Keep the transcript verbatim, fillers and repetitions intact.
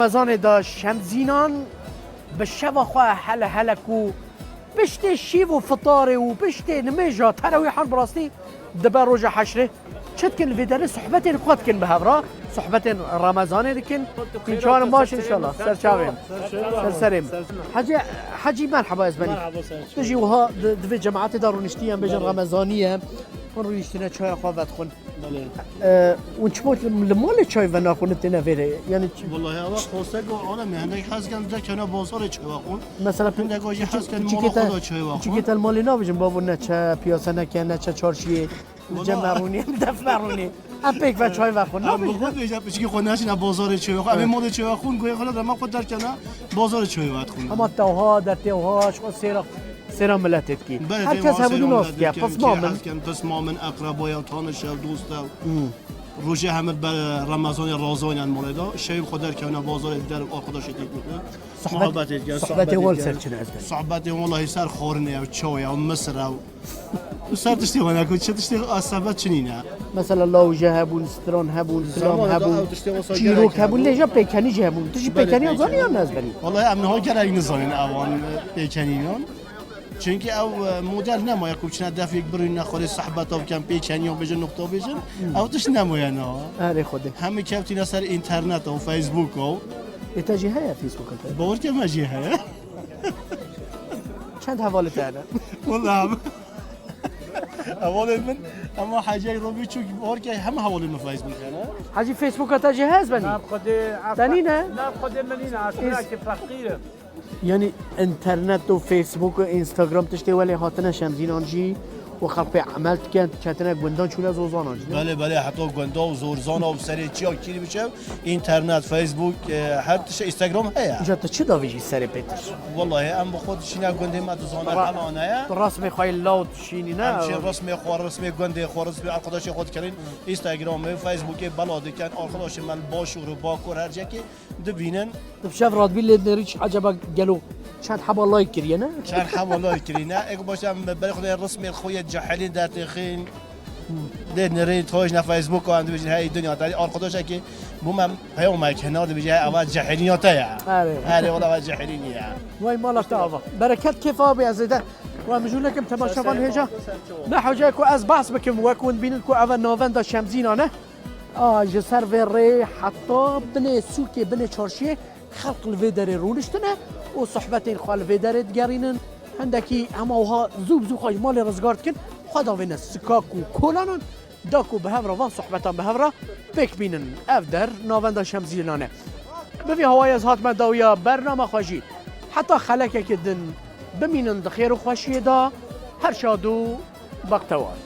Remezanê de Şemzînan bi şeva xwe hele hele ku piştê şîv û fitarê û piştê nimêja terawîhan bi rastî dibe roja heşrê. Çi dikin li vê derê? Sohbetên xwe dikin bi hev re. Sohbetên Remezanê dikin. Hûn çawan in, baş in înşallah. Ser çavên. Ser serê min. Hecî, Hecî merheba, ez benî. Merhaba, ser çavên. Tu jî wiha di, di vê cemaetê de rûniştî ye, em bêjin Remezanî ye. Hûn rûniştine çaya xwe vedixwin. Belê. E, hûn çima li malê çay venaxwin, têne vêrê? Yani ç- Wallahî, ewa xostek û alem e. Hinek hez dikin derkevne bazarê çay vexwin. Mesela pi- Hinek jî piçik-, hez dikin mala piçikê te, xwe de çay vexwin. Piçikê te li malê nabêjin, bavo, neçe piyase neke, neçe çarşiyê, li cem merûnî, li def merûnî. Em pêk ve çay vexwin. Em bi xwe nabêjin. Bêje piçikê xwe neçine bazarê çay vexwin. Em ê Evet. malê çay vexwin, guhê xwe de dema xwe derkevne bazarê çay vexwin. Hema tewha, dertewha, ji xwe sêra, sêra miletê dikî. Belê, her kes hevûdû nas dike, pisma min. Pisma min, eqreba ye, tanişe, dost e. Hmm. Rojê hemir ber Remezanê razaynen malê de. Şevî xwe derkevne bazarê, der arkadaşê tê gotin. Sohbet-, muhabbetê dikin, sohbetê sohbetê wan dikin. Ser çi ne ez de? Sohbetê wallahî ser xwarinê ye, çay ye, misir e. Ser tiştê wan ku çi tiştê a sebet çi nîne. Mesela lawje hebûn, stran hebûn, kilam hebûn, çîrok hebûn, lê jî pêkenî jî hebûn. Tu jî pêkenî zanî yan ne ez benî? Wallahî em niha gelek nizanin ewan pêkenînan. Çünkü ew, e, model nemaye ku biçine defek birîne xwedê sohbeta bikin, pêkeniya bêjin, nokta bêjin. Hmm. Ew tişt nemaye niha. Erê xwedê. Hemî kevtîne ser înternet û Facebook û. Ê te jî heye Facebook te? Bawer ke me jî heye. Çend hevalê te hene? Wallahî abi. Hevalên min, ama Hecî Robî çok bawer ke hemî hevalên min Facebook hene. Hecî Facebook te jî heye ez benî? Na xwedê, te nîne? Na xwedê min nîne, ez xwedê feqîr im. Yani internet û Facebook û Instagram tiştê welê hatine Şemzînan jî û xelk pê emel dikin, ketine gundan çûne zorzanan jî. Belê, belê, heta gunda û zorzana û serê çiya kîrî biçe, internet, Facebook, e, her tişt, Instagram heye. Îca tu çi davêjî serê pêtir? Wallahî, em bi xwe dişîne gundê me dizane Ra-, helane ye. Tu resmê xwe yê law dişînîne? Em jî resmê xwe, resmê gundê xwe, resmê arkadaşê xwe dikirin. Instagramê, Facebookê bela dikin, arkadaşê me li Başûr û Bakur her cekê dibînin. Tu bi şev radibî lê dinêrî, çi eceba gelo çend heba like kiriye, ne? Çend heba like kirîne? Êk baş em berê xwe de resmê xwe yê cehilîn dertêxîn. Lê dinêrî toj ne Facebook an dibêjin hey dinya. Tadî arkadaşekî bû me peyamek hena dibêje hey ava cehilîn ya te ya. Erê. Erê wala ava cehilîn ya. Vay mala te ava. Bereket kêf abi ez ê de. Wa mijûlekim temaşevan hêja. Ne hoca ku ez behs bikim wek hûn bînin ku eve navenda Şemzînan e. A, ji ser vê rê heta binê sûkê, binê çarşiyê xelk li vê derê rûniştine û sohbetên xwe li vê derê digerînin. Hindekî hema wiha zû bi zû xwe ji malê rizgar dikin, xwe davêne sikak û kolanan, da ku bi hev re van sohbetan bi hev re pêk bînin. Ev der navenda Şemzînan e. Bi vî hawayê ez hatime dawiya bernama xwe jî. Heta xelekekê din bimînin di xêr û xweşiyê de, her şad û bextewar.